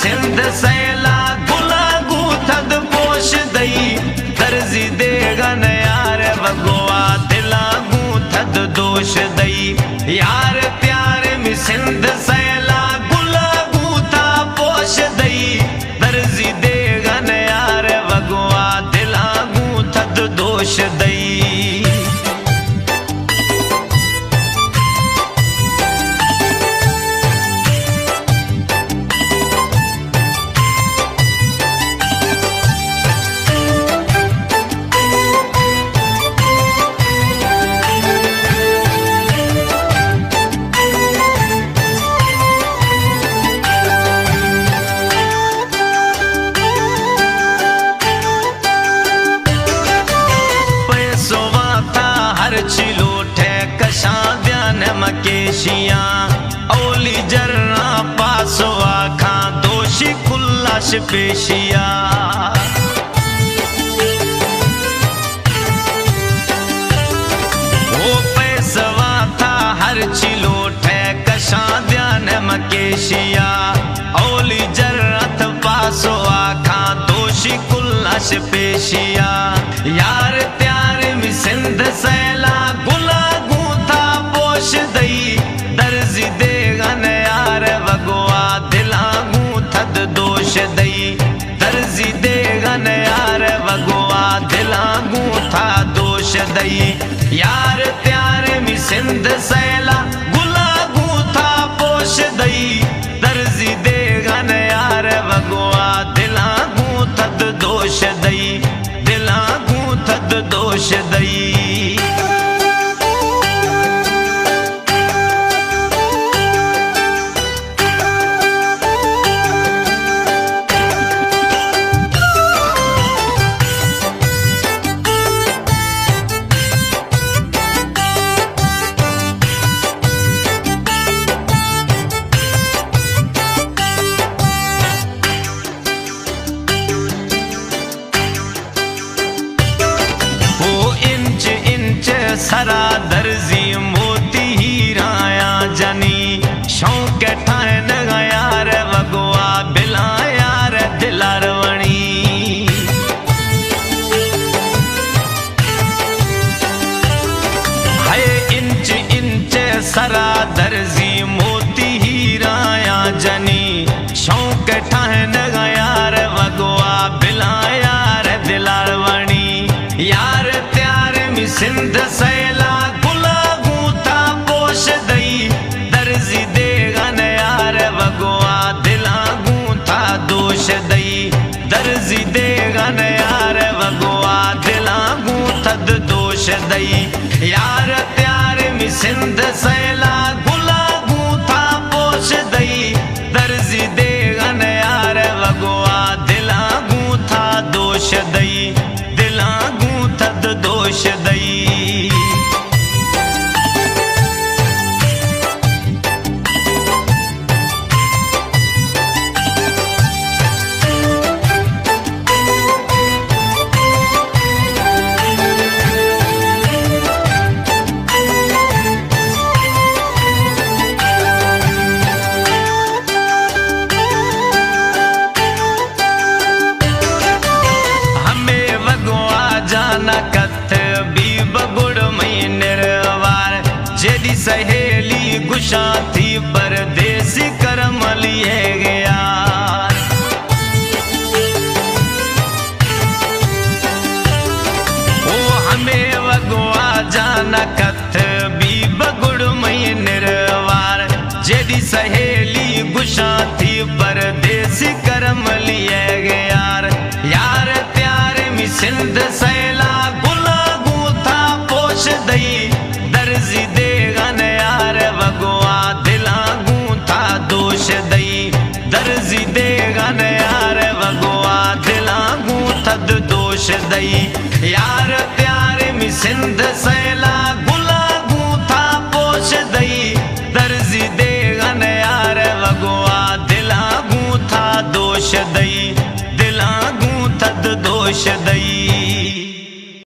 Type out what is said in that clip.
سندھ سیلا گلا گوں تھد پوش دئی، درزی دیگن یار وگوا دلا گوں تھد دوش دئی۔ یار تیار می سندھ سیلا گلا گوں تھا پوش دئی، درزی دیگن یار وگوا دلا گوں تھد دوش دئی۔ پیسو واتا ہر چی لوٹے کشاں دیان مکیشیاں، اولی جرنا پاسو آکھاں دوشی کلاش پیشیا۔ او پیسوا تھا ہر چی لوٹے کشاں دیان مکیشیا، اولی جرت پاسو آکھاں دوشی کلاش پیشیا۔ یار تیار می سندھ سیلا گلا گوں تھا پوش دئی، درزی دیگن یار وگوا دلا گوں تھد دوش دئی، درزی دیگن یار وگوا دلا گوں تھا دوش دئی۔ یار تیار می سندھ سیلا گلا گوں تھا پوش دئی، درزی دیگن یار وگوا دلا گوں تھد دوش دئی، دلا گوں تھد دوش دئی۔ او انچ انچ سرا درزی موتی ہیرایا جنی، شوق ٹھائن یار وگوا بلا یار دلار ونی۔ ہائے انچ انچ سرا درزی موتی ہیرایا جنی، شوق ٹھائن یار وگوا بلا یار دلار ونی۔ یار تیار می سندھ سیلا گلا گوں تھا پوش دئی، درزی دیگن یار وگوا دلا گوں تھا دوش دئی، درزی دیگن یار وگوا دلا گوں تھد دوش دئی۔ یار تیار می سندھ سیلا گلا گوں تھا پوش دئی، درزی دیگن یار وگوا دلا گوں تھا دوش دئی، دلا گوں تھد دوش دئی۔ ہمے وگوا جانا کت بی بگڑ مئی نروار، جیڈی سہیلی گشاں تھی پردیسی کرملی ہے گیا۔ او ہمے وگوا جانا کت بی بگڑ مئی نروار، جیڈی سہیلی گشاں تھی پردیسی کرملی ہے گے یار۔ یار تیار می سندھ سیلا گلا گوں تھا پوش دئی، درزی دیگن یار وگوا دلا گوں تھا دوش دئی، درزی دیگن یار وگوا دلا گوں تھد دوش دئی۔ یار تیار می سندھ سیلا گلا گوں تھا پوش دئی، درزی دیگن یار وگوا دلا گوں تھا دوش دئی، دلا گوں تھد دوش